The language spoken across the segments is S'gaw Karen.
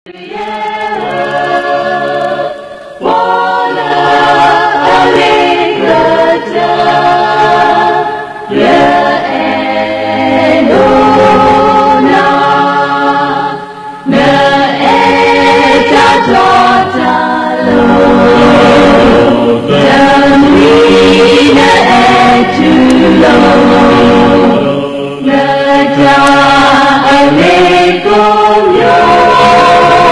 ယဲ ပှၤလၢအလ့ၣ်လၢတၢ် လၢအဲၣ်ဒိးနၤ, နအဲၣ်တၢ်တီတၢ်လိၤ, တမံၤနအဲၣ်တူၢ်လိာ် လၢတၢ်အဂ့ၤကိးမံၤ,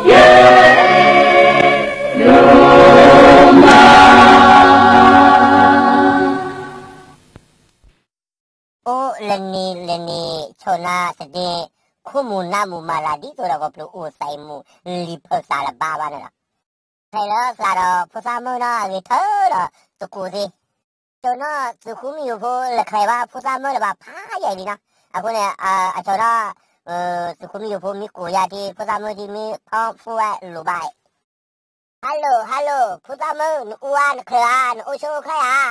ယအဲၣ်ဒိးမၤ အိၣ်လၢနံၤလၢနံၤ ဆိၣ်နၢ်သဒ့ ခိၣ်မူၤနၢ်မူၤမၤသးဒ်သိးဒီး ကပျုၤအိၣ်သးအံၤမူၤ လံၤဖၢသးလၢၤဘၣ်ဘၣ်န့ၣ်လီၤ. ဖဲလၢသးဒီးဖိသၣ်မုၣ်နီၤ အဂ့ၤထၢဒီးသကိးသ့, ဆိၣ်နီၢ်သုးဃုမံယိၤဖိ လဲၤချဲးဘၣ်ဖိသၣ်မုၣ်လၢၤဘၣ်ဖးယံာ်လံနီၤ. အဃိန့ၣ် အဆိၣ်နီၢ် သုးဃုမံယိၤဖိ မံကိးယၤထံ ဖိသၣ်မုၣ်ထံ မ့ၢ်ဖီၣ်ဖိဝဲလိၤဘၣ်အံၤ ဟါလိၤ ဟါလိၤ ဖိသၣ်မုၣ် နအူဧါ နချၢးဧါ နအိၣ်ဆူၣ်အိၣ်ချ့ဧါ,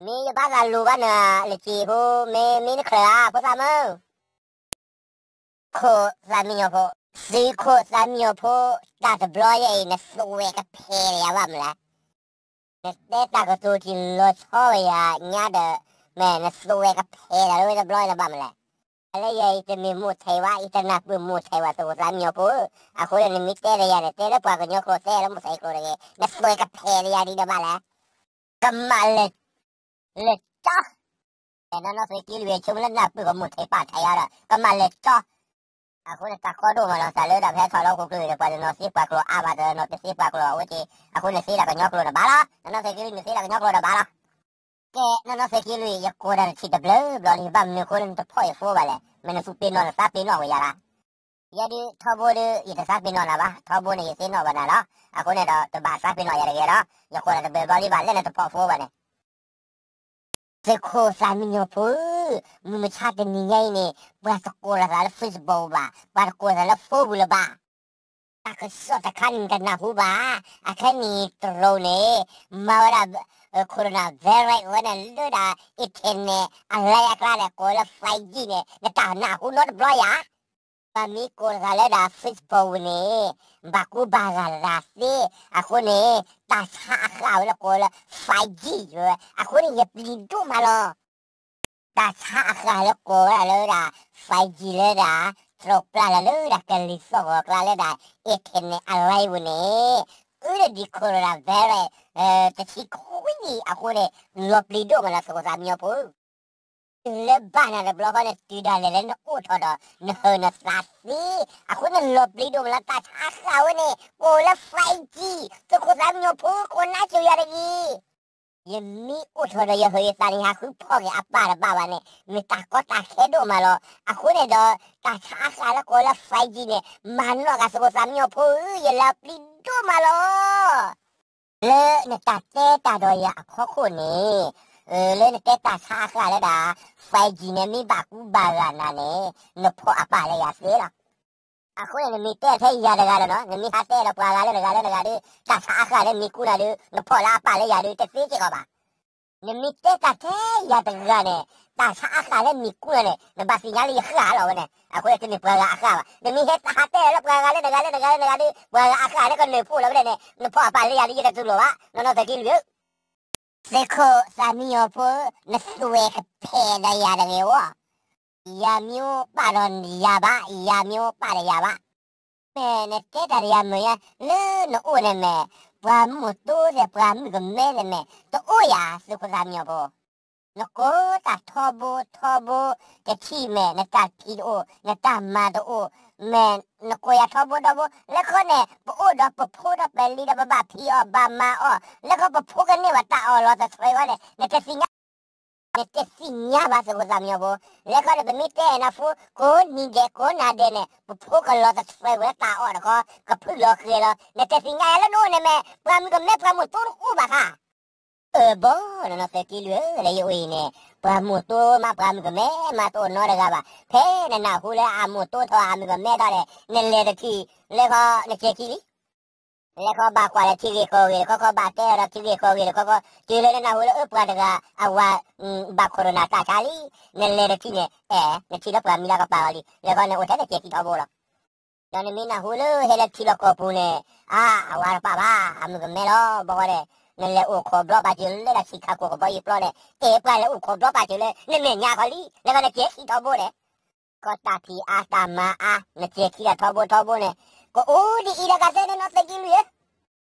မ့ၢ်ယဘၣ်သးလိၤဘၣ်နၤ လၢက့ၤဖိ မ့ၢ် မ့ၢ်နချၢးဧါ ဖိသၣ်မုၣ်. ခိၣ်သးမံညီၤဖိ, သုးခိၣ်သးမံညီၤဖိ, တၢ်တဘျီယဲအံၤ နသွဲၣ်ကဖဲးဒီးယၤဘၣ်မနုၤလဲၣ်. နတဲတၢ်ကတိၤထံၣ်လီၤဆီဝဲယၤညါဒီး မ့ၢ်နသွဲၣ်ကဖဲးဒီးလၢဝဲတဘျီန့ၣ်ဘၣ်မနုၤလဲၣ်. တၢ်လၢယဲအံၤ တမ့ၢ်မိၢ်ထဲးဝဲ ယတနၢ်ပၢၢ်မိၢ်ထဲးဝဲ သုးခိၣ်သးမံညီၤဖိဧၢ, အဃိန့ၣ် နမ့ၢ်တဲဒီးယၤန့ၣ် တဲလၢပှၤကညီကျိာ် တဲလၢမိၢ်ထဲးကျိာ်တဂ့ၤ, နသွဲၣ်ကဖဲးဒီးယၤဒ်ဒီးဘၣ်လဲၣ်. ကမၣ်လဲၣ် လဲၣ်ကၠီ, နီၢ်နီၢ်သုးက့လွံၢ် ဆိကမိၣ်လၢနၢ်ပၢၢ်ကမိၢ်ထဲးပာ်ထဲးယၤဒီး ကမၣ်လဲၣ်ကၠီ. အဃိန့ၣ် တၢ်ကီဒိၣ်မးလီၤ တၢ်လၢတၢ်ဖဲထီၣ်လၢဟီၣ်ခိၣ်ချၢဒီး ပှၤတနီၤသ့ပှၤကျိာ်အါဘၣ် တနီၤတသ့ပှၤကျိာ်အဝဲက့ၤ, အဃိန့ၣ်သ့တၢ်ကညီကျိာ်ဒီးဘၣ်လီၤ, နီၢ်နီၢ်သုးက့လွံၢ် နသ့တၢ်ကညီကျိာ်ဒီးဘၣ်လီၤ. ကဲ နီၢ်နီၢ်သုးက့လွံၢ် ယကိးတၢ်တထံၣ်တဘျုးဘျီလံ ဘၣ်မနုၤအဃိလၢနတဖီၣ်ယဖိဘၣ်လဲၣ်, မ့ၢ်နသူပ့ၤနီၣ်နသးပ့ၤနီၣ်ဝဲယၤလၢ ယဲဒုးထီဘိဒုး ယတသးပ့ၤနီၣ်နၤဘၣ်, ထီဘိန့ၣ် ယသ့ၣ်နီၣ်ဘၣ်နၤလီၤ, အဃိန့ၣ်ဒီး တဘၣ်သးပ့ၤနီၣ်ယၤတဂ့ၤလီၤ, ယကိးတၢ်တဘျုးဘျီလံဘၣ်လၢနတဖီၣ်ဖိဘၣ်န့ၣ်. သုးခိၣ်သးမံညီၤဖိ, မုၢ်မဆါတနံၤညါအံၤန့ၣ် ပှၤတကိးလိာ်သးလၢ Facebook ဘၣ်, ပှၤတကိးလိာ်သးလၢ phone ပူၤလၢၤဘၣ်. တၢ်ကစီၣ်တခါန့ၣ် နတနၢ်ဟူဘၣ်, အခဲနံၤတရူးန့ၣ် မၤဝဲဒၣ် coronavirus ဝဲန့ၣ်လၢဒၣ် internet အလဲအကျါန့ၣ် ကိးလၢ five G န့ၣ် နတၢ်နၢ်ဟူနီတဘျီယၤ ပှၤမ့ၢ်ကိးလိာ်သးလၢဒၣ် Facebook န့ၣ် ဘၣ်ကူဘၣ်ဂာ်လိာ်သးသ့, အဃိန့ၣ် တၢ်ဆါအဃၢ်ဝဲလၢကိးလၢ five G ဝဲ, အဃိန့ၣ် ယပျံၤဒိၣ်မးလီၤ. တၢ်ဆါအဃၢ်လၢကိးဝဲဒၣ်လၢဒၣ် five G လၢဒၣ် တြီပျၢ်လီၤလၢဒၣ်ကလံၤသီၣ်ဂီၤကျါလၢဒၣ် internet အလဲပူၤန့ၣ်, အၢဒ် coronavirus တဆံခွံအဃိန့ၣ် လီၤပျံၤဒိၣ်မးလီၤ သုးခိၣ်သးမံညီၤဖိ တုၤလၢဘၣ်နၤတဘျီဃီန့ၣ် တုၤဒၣ်လဲာ်လၢနအိၣ်ထီၣ်ဒီး နဟၢၣ်နသးသ့, အဃိန့ၣ်လီၤပျံၤဒိၣ်မးလၢတၢ်ဆါအဃၢ်ဝဲန့ၣ် ကိးလၢ five G, သုးခိၣ်သးမံညီၤဖိ ကိးနါစိၤယၤတဂ့ၤ. ယမ့ၢ်အိၣ်ထီၣ်ဒီးယဟၢၣ်ယသးန့ၣ် ဟးဃုဖီၣ်က့ၤအပၢ်တဘၣ်ဘၣ်န့ၣ် မ့ၢ်တၢ်ကီတၢ်ခဲဒိၣ်မးလီၤ. အဃိန့ၣ်ဒီး တၢ်ဆါအဃၢ်လၢကိးလၢ five G န့ၣ် မၤနီၣ်ဂၤ သုးခိၣ်သးမံညီၤဖိဧၢ, ယလီၤပျံၤဒိၣ်မးလီၤ. လၢနတၢ်တဲတၢ်ဒီးယၤအဖီခိၣ်န့ၣ်, လၢနတဲတၢ်ဆါအဃၢ်လၢဒၣ် five G န့ၣ် မ့ၢ်ဘၣ်ကူဘၣ်ဂာ်နၤန့ၣ် နဖီၣ်အပၢ်လၢယၤသ့လီၤ. အဃိန့ၣ် နမ့ၢ်တဲထဲယၤတဂၤဒီးနီၤ, နမ့ၢ်ဟးတဲဒီးပှၤဂၤလၢတဂၤလၢတဂၤဒီး တၢ်ဆါအဃၢ်လၢမ့ၢ်ကူနၤဒီး နဖီၣ်လၢအပၢ်လၢယၤဒီး တသ့စ့ၢ်ကီးဘၣ်. နမ့ၢ်တဲတၢ်ထဲယၤတဂၤန့ၣ်, တၢ်ဆါအဃၢ်လၢမ့ၢ်ကူနၤန့ၣ် နဘၣ်သ့ၣ်ညါလၢယဃၢ်လီၤဝဲန့ၣ်, အဃိန့ၣ် တမ့ၢ်ပှၤဂၤအဃၢ်ဘၣ်. နမ့ၢ်ဟဲဟးတဲလၢပှၤဂၤလၢတဂၤလၢတဂၤလၢတဂၤဒီး ပှၤဂၤအဃၢ်လၢကနၢၤဖှိၣ်လီၤဝဲဒၣ်န့ၣ် နဖီၣ်အပၢ်လၢယၤဒီး ယတတူၢ်လိာ်ဘၣ်, နီၢ်နီၢ်သုးက့လွံၢ်ဧၢ. သုးခိၣ်သးမံညီၤဖိ, နသွဲၣ်ကဖဲးဒီးယၤတဂ့ၤဝဲ. ယၤမ့ၢ်အိၣ်ပာ်ဒီးယၤဘၣ်, ယၤမ့ၢ်အိၣ်ပာ်ဒီးယၤဘၣ်. မ့ၢ်နတဲတၢ်ဒီးယၤမုာ်ညါ, လၢနအိၣ်န့ၣ်မ့ၢ် ပှၤမုၢ်တိဒီးပှၤမုၣ်ကမဲန့ၣ်မ့ၢ် တအိၣ်ယၤ သုးခိၣ်သးမံညီၤဖိ. နကိးတၢ်ထီဘိထီဘိ, တထံၣ်မ့ၢ် နတၢ်ဖံးတအိၣ်, နတၢ်မၤတအိၣ်, မ့ၢ်နကိးယၤထီဘိထီဘိ, လၢခီန့ၣ် ပအိၣ်ဒီးပဖိဒီးပလံၤဒီးပဘၣ်ဖံးအီၣ်ဘၣ်မၤအီၣ်, လၢခီပဖိကန့ၢ်ဘၣ်တၢ်အီၣ်လီၤတတြဲၤဝဲန့ၣ် နတသ့ၣ်ညါ နတသ့ၣ်ညါဘၣ် သုးခိၣ်သးမံညီၤဖိ. လၢခီန့ၣ် ပမ့ၢ်တဲနၤဖိ ကိးနံၤဒဲးကိးနၤဒဲးန့ၣ် ပဖိကလီၤတတြဲၤဝဲတၢ်အီၣ်တခီ ကဖုၣ်လီၤဃဲၤလီၤ, နတသ့ၣ်ညါလၢနအိၣ်န့ၣ်မ့ၢ် ပှၤမုၣ်ကမဲပှၤမိၢ်တိတအိၣ်ဘၣ်ခါ. အၢဘီ နီၢ်နီၢ်သုးက့လွံၢ်ဧၢ, လၢယအိၣ်အံၤန့ၣ် ပှၤမိၢ်တိမး ပှၤမုၣ်ကမဲမး တအိၣ်နီတဂၤဘၣ်. ဖဲနနၢ်ဟူလၢအမိၢ်တိထီၣ် အမုၣ်ကမဲထီၣ်န့ၣ် နလဲၤတထံၣ် လၢခီနစဲးခံလံ လၢခီဘၣ်ကွၢ်လၢထံဂ့ၢ်ကီၢ်ဂ့ၢ်တခီ ခီဘၣ်တဲဒီးထံဂ့ၢ်ကီၢ်ဂ့ၢ်တခီခီ, တုၤလၢနနၢ်ဟူလၢအၢပှၤတဂၤအဝၤ ဘၣ်ခိၣ်ရိၣ်နၢ်တၢ်ဆါလံ, နလဲၤတထံၣ်န့ၣ် အဲၣ် နထံၣ်လၢပှၤမံၤလၢကပာ်အီၤလံ, လၢခီန့ၣ်အိၣ်ထဲနစဲးခံထီဘိလီၤ. ဒီးနမ့ၢ်နၢ်ဟူလၢဟဲလၢထံလီၢ်ကီၢ်ပူၤန့ၣ်, အါ, အဝၤတပာ်ဘၣ်, အမုၢ်ကမဲလီၤ, ဘီဃီဒီး, နလဲၤအိၣ်ခိးဘျီပာ်စၢၤလၢဒၣ် Chicago ကဘီယူၤပျီန့ၣ်, အဲၣ်ပှၤလဲၤအိၣ်ခိးဘျီပာ်စၢၤလၢ နမဲာ်ညါခီလံ, လၢကနကဲၤခံထီဘိန့ၣ်, ကီၢ်တၢ်ဖံးအါတၢ်မၤအါ, နကဲၤခံတၢ်ထီဘိထီဘိန့ၣ်, ကအိၣ်ဒ်အံၤတဂၤသ့န့ၣ် နီၢ်သဲးက့လွံၢ်ဧၢ.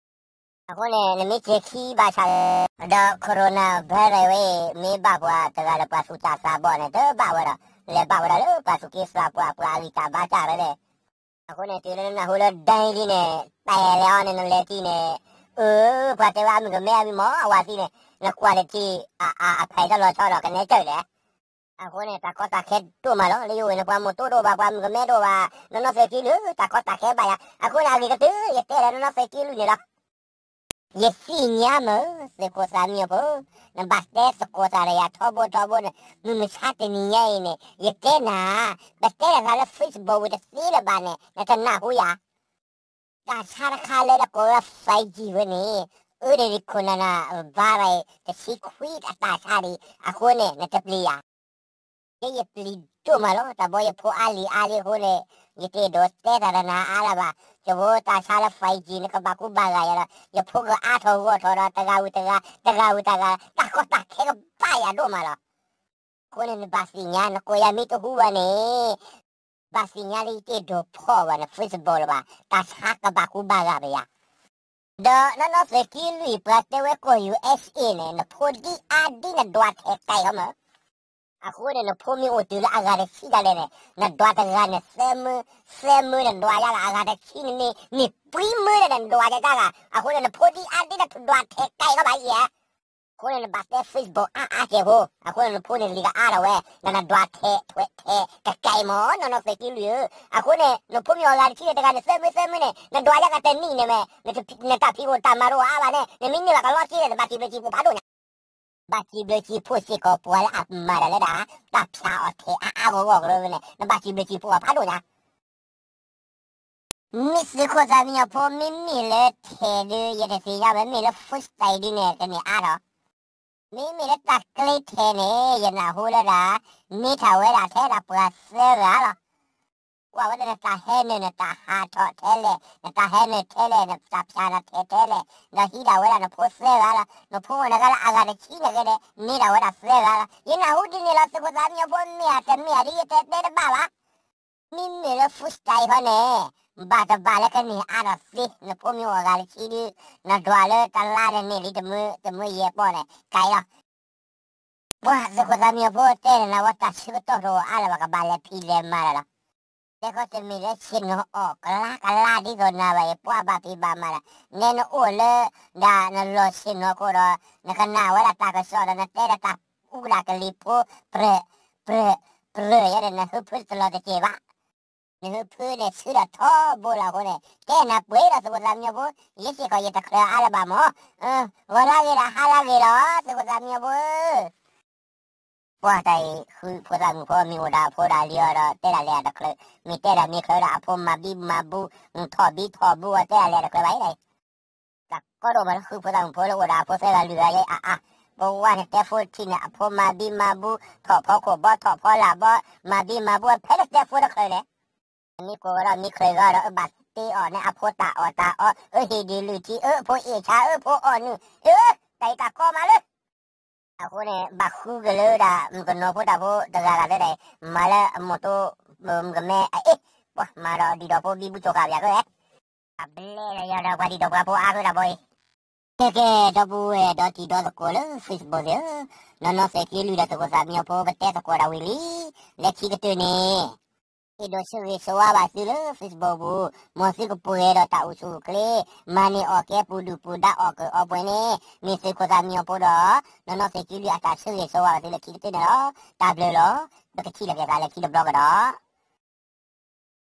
အဃိန့ၣ် နမ့ၢ်ကဲၤခံဘၣ်ဆၣ်, ဒီး coronavirus ဝဲအံၤ မ့ၢ်ဘၣ်ပှၤတဂၤလၢပှၤသူၣ်စၢ်သးဘီၣ်န့ၣ် တဘၣ်ဝဲဒီး, လဲၤဘၣ်ဝဲဒၣ်လၢပှၤသူၣ်က့သးပှၢ် ပှၤအဂံၢ်တၢ်ဘါတၢ်ဖဲန့ၣ်, အဃိန့ၣ် တုၤလၢနနၢ်ဟူလၢ ဒ်အံၤလံန့ၣ်, တၢ်လဲၤအီၤန့ၣ် နလဲၤထံၣ်န့ၣ်, အၢ, ပှၤတဲဝဲအမုၢ်ကမဲအမံၤမ့ၢ်အဝၤသံန့ၣ်, နကွၢ်လၢထံ, အဖဲးတၢ်လီၤဆီဒီးကနဲကၢၢ်လဲၣ်. အဃိန့ၣ် တၢ်ကီတၢ်ခဲဒိၣ်မးလီၤ, လၢယအိၣ်ဝဲန့ၣ် ပှၤမိၢ်တိၢ်ဒိၣ်ဘၣ် ပှၤမုၢ်ကမဲဒိၣ်ဘၣ်, နီၢ်နီၢ်သဲးက့လွံၢ် တၢ်ကီတၢ်ခဲဘၣ်ယၤ, အဃိန့ၣ် အဂ့ၤကတၢၢ် ယတဲဒီးနီၢ်နီၢ်သဲးက့လွံၢ်န့ၣ်လီၤ. ယသ့ၣ်ညါမ့ၢ် သုးခိၣ်သးမံဖိ, နဘၣ်တဲသကိးသးဒီးယၤထီဘိထီဘိန့ၣ်, မုၢ်မဆါတနံၤညါအံၤန့ၣ် ယတဲနၤ, ပတဲတၢ်သးလၢ Facebook ဝံၤတသ့လၢၤဘၣ်န့ၣ် နတနၢ်ဟူယၤ တၢ်ဆါတခါလၢတကိးဝဲ five G ဝဲန့ၣ်, အၢဒ် coronavirus တဆံခွံအတၢ်ဆါဒံး, အဃိန့ၣ် နတပျံၤယၤ. ယဲယပျံၤဒိၣ်မးလီၤ, တၢ်ဘီယဖိအါလံၤအါလံၤအဃိန့ၣ်, ယတအဲၣ်ဒိးတဲတၢ်ဒီးနၤအါလၢၤဘၣ်, ယဖိတၢ်ဆါလၢ five G န့ၣ် ကဘၣ်ကူဘၣ်ဂာ်ယၤဒီး ယဖိကအါထီၣ်ဂီၢ်ထီၣ်ဒီး တဂၤဝံၤတဂၤ, တဂၤဝံၤတဂၤ, တၢ်ကီတၢ်ခဲကဘၣ်ယၤဒိၣ်မးလီၤ. အဃိန့ၣ် နဘၣ်သ့ၣ်ညါ, နကိးယၤမ့ၢ်တဟူဘၣ်န့ၣ် ဘၣ်သ့ၣ်ညါလၢယတအဲၣ်ဒိးဖီၣ်ဘၣ်န Facebook လၢၤဘၣ်, တၢ်ဆါကဘၣ်ကူဘၣ်ဂာ်ပယၤ. ဒီးနီၢ်နီၢ်သဲးက့လွံၢ် ပှၤတဲဝဲကီၢ် ယူႇအ့ၣ်စ့ၣ် န့ၣ် နဖိဒ်အါဒ်နဒွးထဲးကဲးအီၤမ့ၢ်, အဃိန့ၣ် နဖိမ့ၢ်အိၣ်တုၤလၢအဂၤတဆံဒၣ်လဲာ်န့ၣ် နဒွးတဂၤန့ၣ် သၢမၢ, သၢမၢနဒွးယၤလၢအဂၤတဆံန့ၣ် မ့ၢ်ပှဲၤမၢဒီးနဒွးယၤတဂၤ, အဃိန့ၣ် နဖိဒ်အါဒ်နဒွးထဲးကဲးအီၤဘၣ်ယဲ အဃိန့ၣ် နဘၣ်တဲ Facebook အါအါကဲးဖိ, အဃိန့ၣ် နဖိန့ၣ်လံၤကအါထီၣ်ဝဲ, နနဒွးထဲးထွဲးထဲးကကဲးမ့ၢ် နီၢ်နီၢ်သဲးက့လွံၢ်ဧၢ, အဃိန့ၣ် နဖိမ့ၢ်အိၣ်ဂၤတဆံန့ၣ် တဂၤန့ၣ် သၢမၢသၢမၢန့ၣ် နဒွးယၤကတနံၣ်န့ၣ်မ့ၢ်, နတၢ်ဖံးအိၣ်တၢ်မၤတအိၣ်အါဘၣ်န့ၣ် နမ့ၢ်န့ၢ်ဘၣ်ကလီက့န့ၣ် နဘၣ်စံးဘျုးစံးဖှိၣ်ဖးဒိၣ်ညါ, ဘၣ်စံးဘျုးစံးဖှိၣ်စ့ၢ်ကီး ပှၤလၢအမၤတၢ်လၢဒၣ် တၢ်ဖျးအီၤထဲးအါအါဂီၢ်ဂီၢ်ကရၢန့ၣ် နဘၣ်စံးဘျုးစံးဖှိၣ်အီၤဖးဒိၣ်ညါ မ့ၢ်သုးခိၣ်သးမံညီၤဖိ မ့မ့ၢ်လၢထဲးဒီး ယတသ့ၣ်ညါဝဲ မ့ၢ်လၢ food stamp ဒ်န့ၣ် တန့ၢ်အါထီၣ်, မ့မ့ၢ်လၢတၢ်ကျ့ထဲးန့ၣ် ယနၢ်ဟူလၢဒၣ် န့ၢ်ထီၣ်ဝဲဒၣ်ထဲဒၣ်ပှၤသၢဂၤလီၤ. ကွၢ်ဝဲဒၣ်နတၢ်ဟဲနုာ် နတၢ်ဟးထီၣ်ထဲလဲၣ်, နတၢ်ဟဲနုာ်ထဲလဲၣ်, နတၢ်ဖျးနထဲးထဲလဲၣ်, ဒီးဟံးဒၣ်ဝဲဒၣ်နဖိသၢဂၤလီၤ. နဖိအိၣ်တဂၤလၢအဂၤတဆံန့ၣ်ဂ့ၤန့ၣ် န့ၢ်ဒၣ်ဝဲဒၣ်သၢဂၤလီၤ. ယနၢ်ဟူဒ်န့ၣ်လီၤ သုးခိၣ်သးမံညီၤဖိ မ့ၢ်ဧါတမ့ၢ်ဧါဒ်ယတဲတဲတဘၣ်ဘၣ် မ့မ့ၢ်လၢ food stamp ခီန့ၣ် ဘၣ်တဘၣ်လၢကန့ၢ်အါထီၣ်သ့, နဖိမ့ၢ်အိၣ်အဂၤတဆံဒီး နဒွးလၢတလါန့ၣ်န့ၢ်လံတမၢ, တမၢယဲၢ်ပီၢ်န့ၣ် ကဲလီၤ. ပှၤသုးခိၣ်သးမံညီၤဖိတဲန့ၣ် နဝဲတၢ်ဆၢကတီၢ်တအိၣ်အါလၢၤဘၣ် ကဘၣ်လဲၤဖံးလဲၤမၤလီၤလီၤ. တဲခီတမ့ၢ်လၢဆ့ၣ်နီၤအီၣ်ကလါကလါဒ်သိးနၤဘၣ်အံၤ ပှၤဘၣ်ဖံးဘၣ်မၤလီၤ. နဲနအိၣ်လၢ ဒၣ်နလီၢ်ဆ့ၣ်နီၤခိၣ်ဒီး နကနၣ်ဝဲဒၣ်တၢ်ကစီၣ်ဒီး နတဲဒၣ်တၢ်အူဒၣ်ကလံၤဖိ ပြၢၢ် ပြၢၢ် ပြၢၢ်ယဲဒီး နဟၢဖၢတလီၤတစဲးဘၣ်. နဟၢဖၢန့ၣ်ဆၢဒီးထီဘိလီၤအဃိန့ၣ် တဲနၤပှဲၤဒီးသုးခိၣ်သးမံညီၤဖိ ယဲစ့ၢ်ကီးယတချုးအါလၢၤဘၣ်မၢ်. ဂီၤလၢဂ့ၤဒီးဟါလၢဂ့ၤလီၤ သုးခိၣ်သးမံညီၤဖိဧၢ ပှၤတၢ်အံၤ ဃုဖိသၣ်မုၣ်ဖိ မ့ၢ်အိၣ်ဒီးအဖိဒီးလံၤအီၤဒီး တဲဒၣ်လဲၤတချုး, မ့ၢ်တဲဒၣ်မ့ၢ်ချုးဒီးအဖိမၤဘံမၤဘူ, ထီၣ်ဘံထီၣ်ဘူအီၤ တဲဒၣ်လဲၤတချုးဘၣ်အံၤ, တၢ်ကီဒိၣ်မးလၢဃုဖိသၣ်မုၣ်ဖိလၢအိၣ်ဒီးအဖိသၢဂၤလွံၢ်ဂၤယဲအါအါ, ပဝဲန့ၣ်တဲဖိထံန့ၣ် အဖိမၤဘံမၤဘူ, ထီၣ်ဖီခိၣ်ဘီ ထီၣ်ဖီလာ်ဘီ, မၤဘံမၤဘူ ဖဲလၢတဲဖိတချုးန့ၣ် မ့ၢ်ကိးဝဲဒီးမ့ၢ်ချုးဂၤဒီး အဘၣ်တ့အီၤန့ၣ် အဖိတၢ်အီၣ်တၢ်အီ, အဟ့ၣ်ဒုးလုၢ်ထံ, အဖိအ့ၣ်ဆါ, အဖိအီၣ်နုၢ်, အၢ, တၢ်အံၤတၢ်ကီမးလၢ အဃိန့ၣ် ဘၣ်ဃုက့ၤလၢဒၣ် မုၣ်ကနီၤဖိတၢ်ဖိတဂၤဂၤသ့ၣ်ဒီး မၤလၢအမိၢ်တိ မုၣ်ကမဲအအ့ၣ်, ပှၤမၤဒီးဒံၣ်ဒီးဖိဘံဘူကၠီၤဃာ်ပယၤကဲ, အဘျဲၣ်ဒီးယၤဒီးပှၤဒံၣ်ဒီးပှၤဖိအါဃုတၢ်ဘီအံၤ, ကဲကဲ ဒီပုၢ်ဝဲၢ်ဒီတံၤဒီသကိးလၢ Facebook သ့ၣ်ဧၢ, နီၢ်နီၢ်သဲးက့လွံၢ်ဒီးသုးခိၣ်သးမံညီၤဖိ ပတဲသကိးတၢ်ဝံၤလံ, လၢခံကတၢၢ်န့ၣ် အဲၣ်ဒိးဆၢဂ့ၤဆၢဝါဘၣ်သုလၢ Facebook ပူၤ, မ်သုကပှဲၤဒီးတၢ်အိၣ်ဆူၣ်အိၣ်ချ့, မၤန့ၢ်အီၣ်ကဲပူၤဒုၣ်ပူၤဒါအီၣ်ကုၢ်အီပှဲၤန့ၣ်, မ့ၢ်သုးခိၣ်သးမံညီၤဖိဒီး နီၢ်နီၢ်သဲးက့လွံၢ်အတၢ်ဆၢဂ့ၤဆၢဝါဘၣ်သုလၢခံကတၢၢ်န့ၣ်လီၤ. တၢ်ဘျုးလီၤ. ပကထံၣ်လိာ်က့ၤသးလၢခံတဘျီကဒီး.